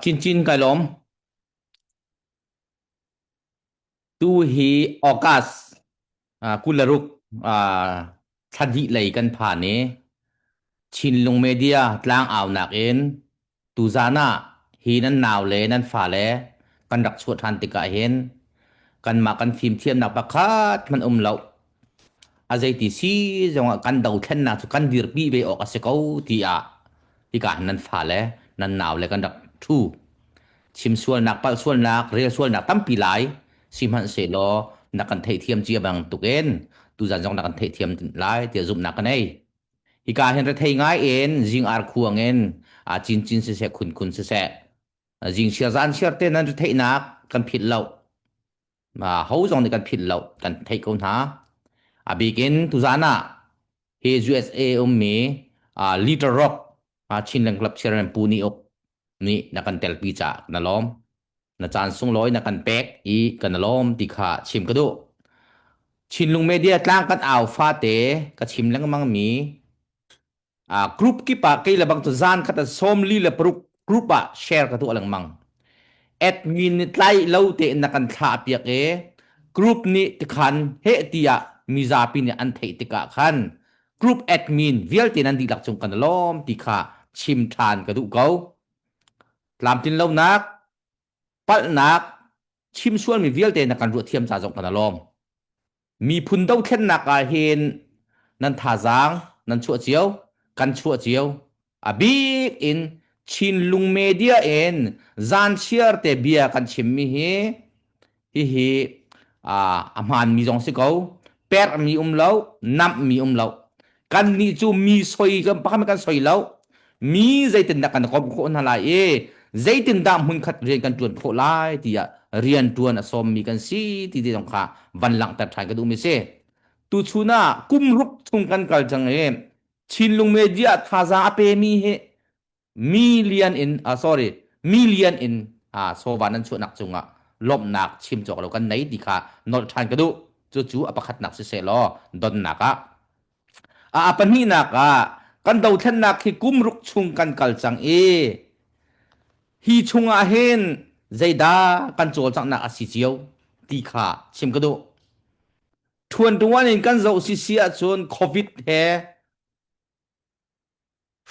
Cincin kai lawm. Tu hi August 26 thla hnih lei kan phan i Chinlung Media tlangaunak in tuzaan ah hi nan nau le nan fale kan rak chuah ṭhan tikah hin kanmah kan fimthiamnak pakhat hmanh um lo. A zeiti si zongah kan dothlennak cu kan dirpi ve awk a si ko tiah hika hin nan fale nan naule kan rak ṭhu. Chim sualnak, palh sualnak, rel sualnak tampi lai sihmanhsehlaw na kan theihthiam cia bantuk in tuzan zong na kan theihthiam lai tiah zumhnak ka nei. Hika hin rethei ngai in zing ar khuang in a cincin siseh khunkhun siseh zing chiar zan chiar te nan retheihnak kan philh lo. Ho zong nih kan philh lo, kan theih ko hna. A bik in tuzan ah hi USA ummi Little Rock Chinland Club Chairman Pu Ni Uk nih na kan telpi caah na lawm. Na caan sunglawi na kan pek i kan lawm ti kha chim ka duh. Chinlung Media tlang kan au fate ka chim lengmang mi group kip ah kei le bang cu zan khat ah 46 group ah share ka tuah lengmang. Admin nih tlai lo tein na kan thlah piak i group nih tikhan heh tiah mizapi nih an theih tikah khan group admin vialte nan dihlak cung kan lawm ti kha chim ṭhan ka duh ko. Tlamtlin lonak, palhnak, chim sualmi vialte na kan ruah thiam ca zong kan lawm. Miphun dothlennak ah hin nan thazaang nan chuah cio, kan chuah cio. A bik in Chinlung media in zan chiar te bia kan chimmi hi hihi a hmaanmi zong si ko. Perhmi um lo, namhmi um lo. Kannih cu mi soi kan pakhat kan soi lo. Mi zeitindah kan komh khawh hna lai i zeitindah hmunkhat rian kan ṭuan khawh lai tiah rian ṭuan a sawmmi kan si ti te zong kha van langhter ṭhan ka duhmi si. Tuchun ah kum ruk chung kan kal cang i Chinlung media thazaang a pemi hi million in uh, sorry million in uh, sovan nan chuahnak cungah lawmhnak chim cawk lo kan nei ti kha nolh ṭhan ka duh. Cucu a pakhatnak siseh law donnak ah A pahnihnak ah kan dothlennak hi kum ruk chung kan kal cang i hi chungah hin zeidah kan cawlcanghnak a si cio ti kha chim ka duh. Ṭhuanṭuan in kan zoh sisi ahcun COVID he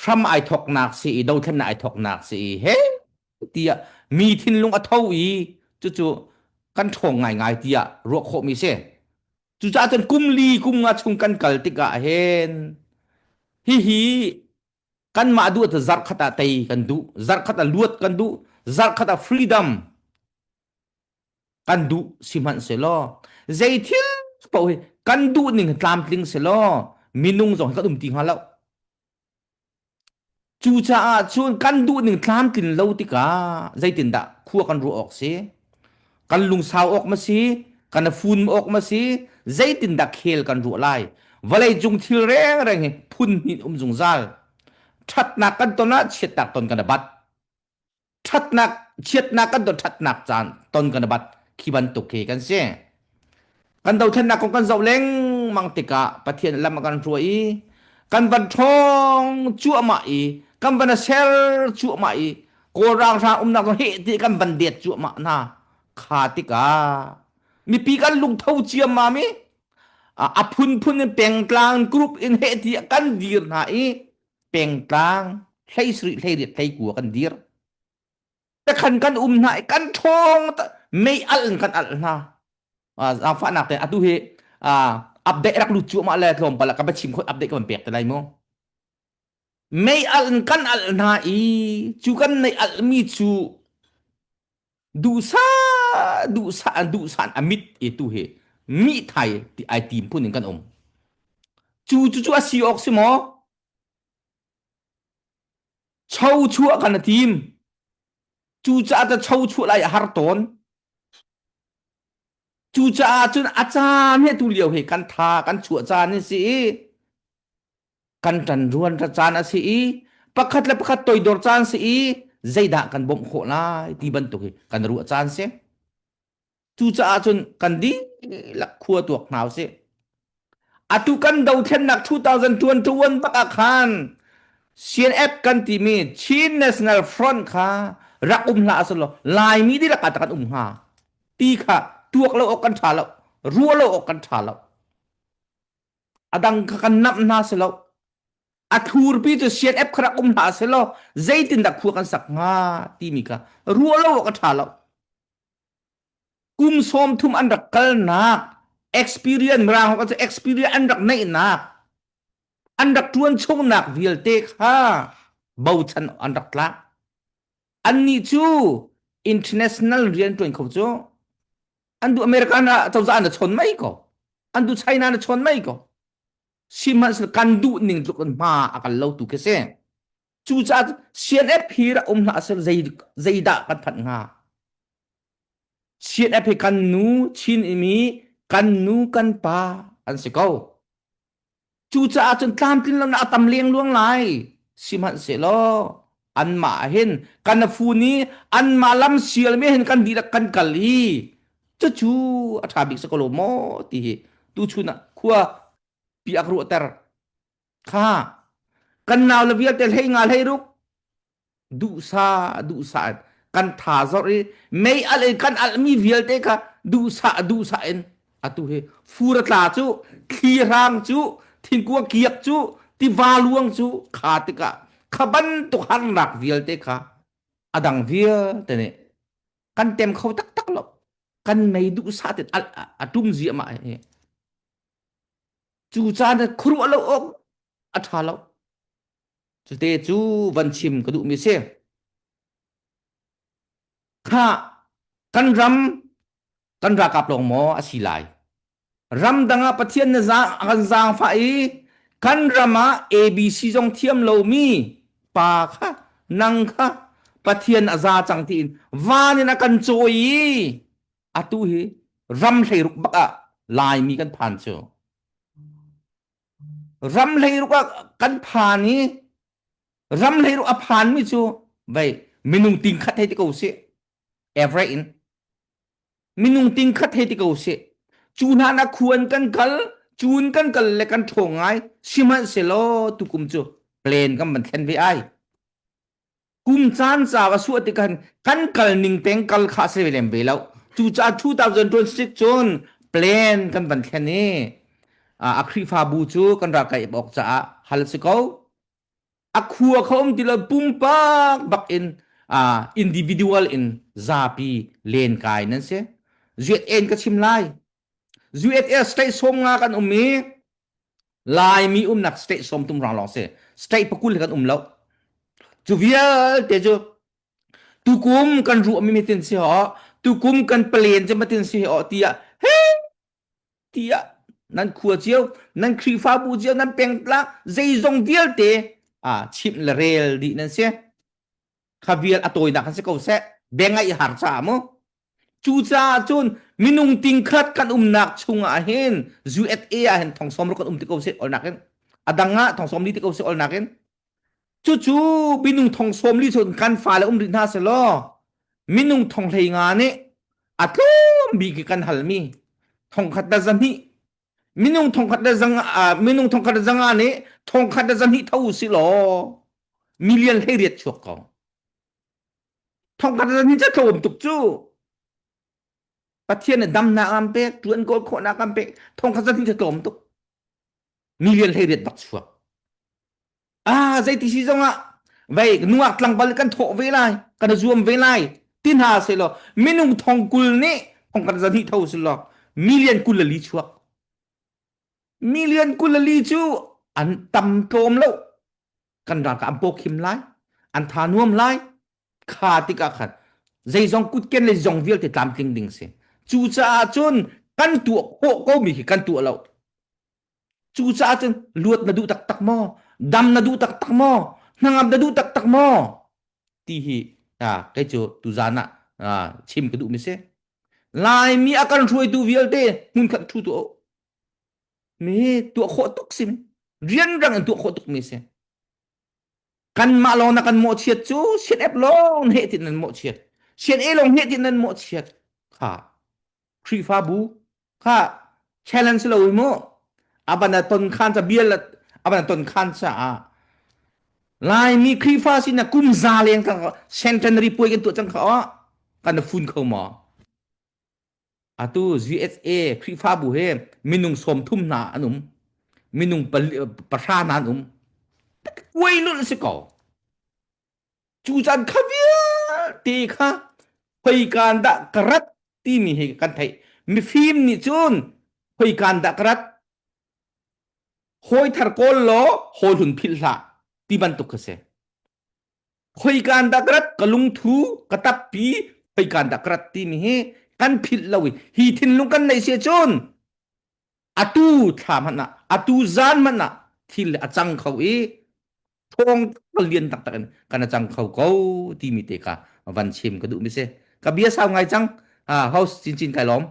hram ai thawknak si i dothlennak ai thawknak si i he tiah mi thinlung a tho i cucu kan ṭhawng ngaingai tiah ruah khawhmi si. Cucaah cun kum li kum nga chung kan kal tikah hin hihi kanmah duh ah zarh khat ah tei kan duh, zarh khat ah luat kan duh, zarh khat ah freedom kan duh sihmanhsehlaw zei thil paoh hi kan duh ning tlamtling selaw minung zong hi kan um ti hnga lo. Cucaah cun kan duhning tlamtlin lo tikah zeitindah khua kan ruah awk si? Kan lungsau awk ma si? Kan fun awk ma si? Zeitindah khel kan ruah lai? Vawlei cung thil rengreng hi phun hnih um zungzal. Ṭhatnak kan ton ah chiatnak ton kan i bat. Ṭhatnak chiatnak kan ton ṭhatnak caan ton kan i bat khi bantuk khi kan si. Kan dothlennak kong kan zoh lengmang tikah Pathian lam a kan hruai i kan van ṭhawng cuahmah i kan van a ser cuahmah i Kawl ralhrang umnak zong heh ti kan van det cuahmah hna kha tikah mipi kan lungtho ciammam i a phunphun in pengtlang group in heh ti kan dir hna i pengtlang 17 18 19 kan dir takhan kan um hna i kan ṭhawng mei alh in kan alh hna zaangfahnak te atu hi update rak lut cuahmah le tlawmpal ah ka va chim khawt update ka van pek te lai mu mei alh in kan alh hna i cu kan mei alh mi cu duhsah duhsah duhsah a mit i tu hi mi thai ti ai tim phun in kan um cu cu cu a si awk si maw Cho chuah kan a tim. Cucaah ta cho chuah lai a har tawn. Cucaah cun a caan he tu lio hi kan tha kan chuah caan hi si i kan ṭan ruan ra caan a si i pakhat le pakhat toidor caan si i zeidah kan bawmh khawh lai ti bantuk hi kan ruah caan si. Cucaah cun kan dihlak khua tuak hna usih. Atu kan dothlennak 2021 bak ah khan CNF kan timi Chin National Front kha rak um hlah selaw Laimi dihlak ah kan um hnga ti kha tuak lo awk kan ṭha lo, ruah lo awk kan ṭha lo. A dang kha kan namh hna si lo. A thurpi cu CNF kha rak um hlah selaw zeitindah khua kan sak hnga timi kha ruah lo awk a ṭha lo. Kum 30 an rak kalnak experience mirang cu experience an rak neihnak an rak ṭuan chungnak vialte kha bochan an rak tlak. Annih cu international rian ṭuan kho cu an duh American ah cozah na chawn mai ko. An duh China na chawn mai ko. Sihmanhsehlaw kan duh ning tluk in hma a kal lo tu khi si. Cucaah CNF hi rak um hlah seh zei zeidah kan phanh hnga? CNF hi kan nu Chin imi kan nu kan pa an si ko. Cucaah cun tlamtlin lonak a tam lengluang lai. Sihmanhsehlaw anmah hin kan fu nih anmah lam sialmi hin kan dihlak kan kal i cucu a ṭha bik si ko lo maw ti hi tuchun ah khua pi a ka ruahter. Kha kan nau le vialte hlei nga hlei ruk duhsah duhsah in kan tha zawr i mei alh in kan alhmi vialte kha duhsah duhsah in atu hi fur a tla cu thli hrang cu thingkung kiak cu tiva luang cu kha tikah kha bantuk harnak vialte kha a dang vialte nih kan tem kho taktak lo kan mei duhsah tin alh a tum ziahmah hi cu caan khuaruah lo awk a ṭha lo Cute cu van chim ka duhmi si. Kha kan ram kan ralkap lawng maw a si lai? Ramdang ah Pathian na zaang kan zaangfah i kan ram ah ABC zong thiam lomi pa kha nang kha Pathian a za cang tiin van in a kan cawi i atu hi ram hleiruk bak ah Laimi kan phan cu. Ram hleiruk ah kan phan i ram hleiruk a phanmi cu vei minung ting khat hei ti ko sih average in minung ting khat hei ti ko sih cu hna na khuan kan kal cun kan kal le kan ṭhawng ngai sihmanhsehlaw tukum cu plan kan van thlen ve ai Kum caan ca va suah tik khan kan kal ning peng kal kha si lem ve lo. Cucaah 2026 cun plan kan van thlen i a Khrihfabu cu kan rak kai awk caah hal si ko. A khua kha um ti lo pumpak bak in individual in zapi len kai nan si. ZN ka chim lai. USA state 50 kan um i Laimi umnak state 30 rang lawng si. State pakul kan um lo. Cu vialte cu tukum kan ruahmi mitin si ho, tukum kan palen cu matin si ho tiah he tiah nan khua cio, nan Khrihfabu cio, nan pengtlang zeizong vialte ah chimh le rel dih nan si. Kha vial a tawinak kan si ko seh. Bengaih har caah mu. Cucaah cun minung tingkhat kan umnak chungah hin USA ah hin thong sawm ruk kan um ti ko sih olnak in a dang ah thong sawm li ti ko sih olnak in cucu minung thong sawm li cun kan fale um rih hna selaw minung thong hlei nga nih a tlawm bik i kan halmi thong khat le zahnih minung thong khat le zanga minung thong khat le zanga nih thong khat le zahnih tho si law million hlei riat chuak ko Thongkhat zan hi ca tlawm tuk cu. Pathian nih damnak an pek, ṭuan kawl khawhnak an pek. Thongkhat zan hi ca tlawm tuk. Million hlei riat bak chuak. Ah, zeiti si zongah vei nuak tlangval kan thawh ve lai, kan zuam ve lai. Ti hna selaw minung thong kul nih thongkhat zan hi tho selaw million 24 chuak. Million 24 cu an tam tlawm lo. Kan ralkap an pawkhim lai an tha nuam lai kha tikah khan zeizong kutken le zong vialte tlamtling ding si cucaah cun kan tuah khawh ko mi khi kan tuah lo cucaah cun luat na duh taktak maw dam na duh taktak maw hnangam na duh taktak maw ti hi ah kei cu tuzan ah chim ka duh mi si Laimi a kan hruaitu vialte hmunkhat thu tu mi tuah khawh tuk si rianrang in tuah khawh tuk mi si kanmah lawng na kan mawhchiat cu CNF lawng heh tin nan mawhchiat CNA lawng heh tin nan mawhchiat kha Khrihfabu kha challenge lo mu abana ton khan cha bial abana ton khan cha ah. Laimi Khrihfa sin kum za leng ka centenary puai kan tuah cang kha ah kan fun kho maw? Atu USA Khrihfabu he minung 30 hna an um. Minung pahra hna an um. Kuai lulh si ko. Cu caan kha vialte kha khoikaan dah ka rat timi hi kan theih. Mifim nih cun khoikaan dah ka rat hawi thar kawl law hawi hlun philh hlah ti bantuk kha si. Khoikaan dah ka rat ka lungthu ka tappi khoikaan dah ka rat timi hi kan philh lo i hi thinlung kan neih si cun atu thla hmanh ah atu zan hmanh ah thil a cang kho i thawng lian taktak in kan a cang kho ko timi te kha van chim ka duh mi si ka bia sau ngai cang house cincin kai lawm.